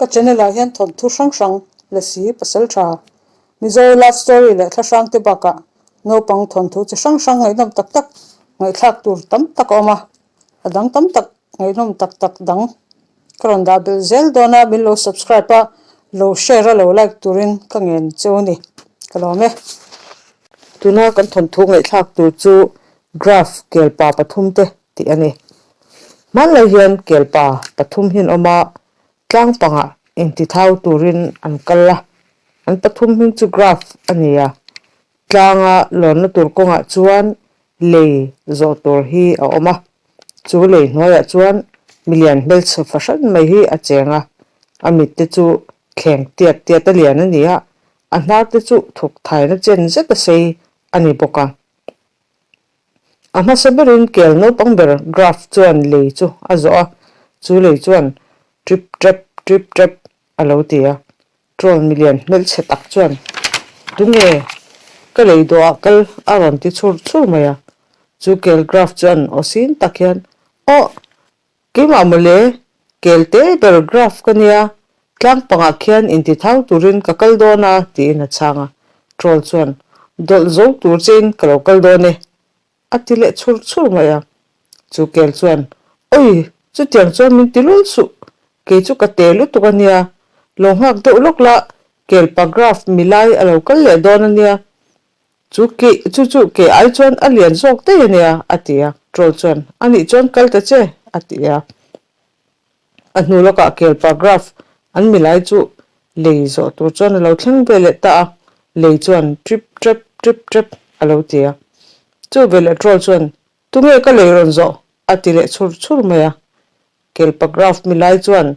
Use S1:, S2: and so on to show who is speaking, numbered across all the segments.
S1: Ka channel ah hian thawnthu hrang hrang, Lasi, Pasaltha, Mizo love story leh thla hrang te bakah naupang thawnthu chi hrang hrang ngaihnawm tak tak ngaihthlak tur tam tak a awm a, a dang tam tak ngaihnawm tak tak dang ka rawn dah belh zel dawn a, min lo subscribe a, lo share a lo like turin ka ngen cheu a ni, ka lawm e.
S2: Tuna kan thawnthu ngaihthlak tur chu Graph kelpa pathum te tih a ni. Hmanlai hian kelpa pathum hi an awm a, tlang pangah intithau turin an kal a, an pathum hming chu Graph a ni a. Tlanga lawnna tur kawngah chuan lei zawh tur hi a awm a, chu lei hnuaiah chuan milian hmelchhe fahran mai hi a cheng a, a mit te chu thleng tiat tiat a lian a ni a, a hnar te chu thuk thaina chen zet a sei a ni bawk a. A hmasa berin kel naupang ber Graph chuan lei chu a zawh a, chu lei chuan trip trap trip trap a lo ti a. Troll milian hmelchhe tak chuan, Tunge ka lei dawhah kal a rawn ti chhur chhur mai a. Chu kel Graph chuan aw sin tak hian, Aw! Keimah mawle, kel te ber graph ka nia, tlang pangah khian intithau turin ka kal dawn a, tiin a chhang a. Troll chuan, Dawlh zo tur chein ka lo kal dawn e, a ti leh chhur chhur mai a. Chu kel chuan, Awi, chutiang chuan min ti lul suh, kei chu ka te lutuk a nia, lo nghak deuh lawk la, kel pa graph milai a lo kal leh dawn a nia, Chu ke chu chu ke ai chuan a lian zawk daih a nia, a ti a. Troll chuan, A nih chuan kal ta che, a ti a. A hnu lawkah kelpa graph an milai chu lei zawh tur chuan a lo thleng ve leh ta a, lei chuan trip trep trip trep a lo ti a. Chu veleh troll chuan, Tunge ka lei rawn zawh? a ti leh chhur chhur mai a. Kelpa graph milai chuan,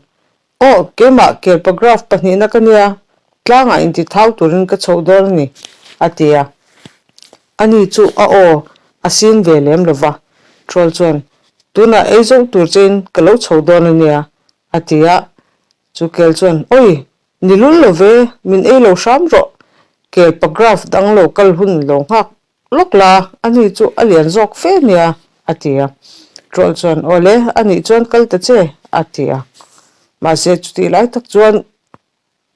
S2: Aw, keimah kelpa graph pahnihna ka nia, tlangah intithau turin ka chhoh dawn a ni, a ti a. Ani chu a aw a sin ve lem lo va, Troll chuan, Tunah ei zo tur chein ka lo chho dawn a nia, a ti a. Chu kel chuan, Awi, ni lul lo ve, min ei lo hram rawh, kelpa graph dang lo kal hun lo nghak Lawk la, ani chu a lian zawk fe nia, a ti a. Troll chuan, Awle, anih chuan kal ta che, a ti a. Mahse, chutih lai tak chuan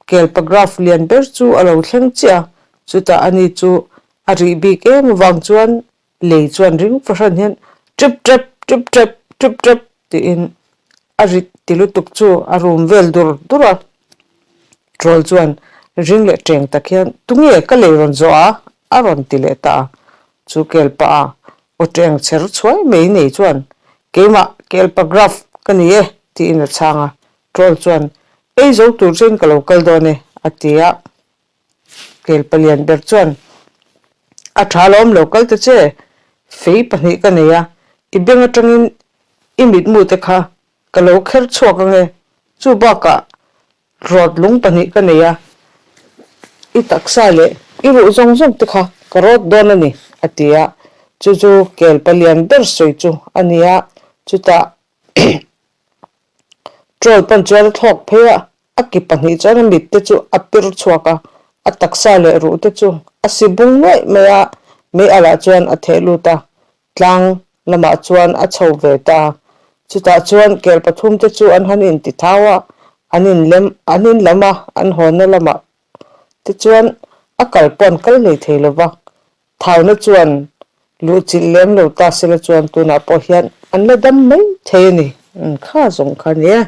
S2: kelpa graph lian ber chu a lo thleng chiah a, chutah ani chu a rih bik em avang chuan lei chuan ring fahran hian trip trep, trip trep, trip trep tiin A rit ti lutuk chu a rum vel dur dur a. Troll chuan ring leh teng tak hian, Tunge ka lei rawn zawh a? a rawn ti leh ta a. Chu kelpa a aw teng chher chhuai mai nei chuan, Keimah kelpa Gruff ka ni e, tiin a chhang a. Troll chuan, Ei zo tur chein ka lo kal dawn e, a ti a. Kel palian ber chuan, A tha lo awm lo kal ta che, fei pahnih ka nei a, i beng atangin i mitmu te kha ka lo kher chhuak ang e, chu bakah rawt lung pahnih ka nei a, i taksa leh i ruh zawng zawng te kha ka rawt dawn a ni, a ti a. Chu chu kel palian ber sawi chu a ni a, chutah Troll pan chuan a thlawk phei a, a ki pahnih chuan a mit te chu a pir chhuak a, a taksa leh ruh te chu a si bung nuaih mai a, mei alah chuan a theh lut a, tlang lamah chuan a chho ve ta a. Chutah chuan kel pathum te chu an han inti thau a, an inlem an inlam a, an hawnna lamah te chuan a kal pawh an kal hlei thei lo va, Thauna chuan luhchilh lem lo ta sela chuan tunah pawh hian an la dam mai thei a ni. Kha zawng kha a ni e.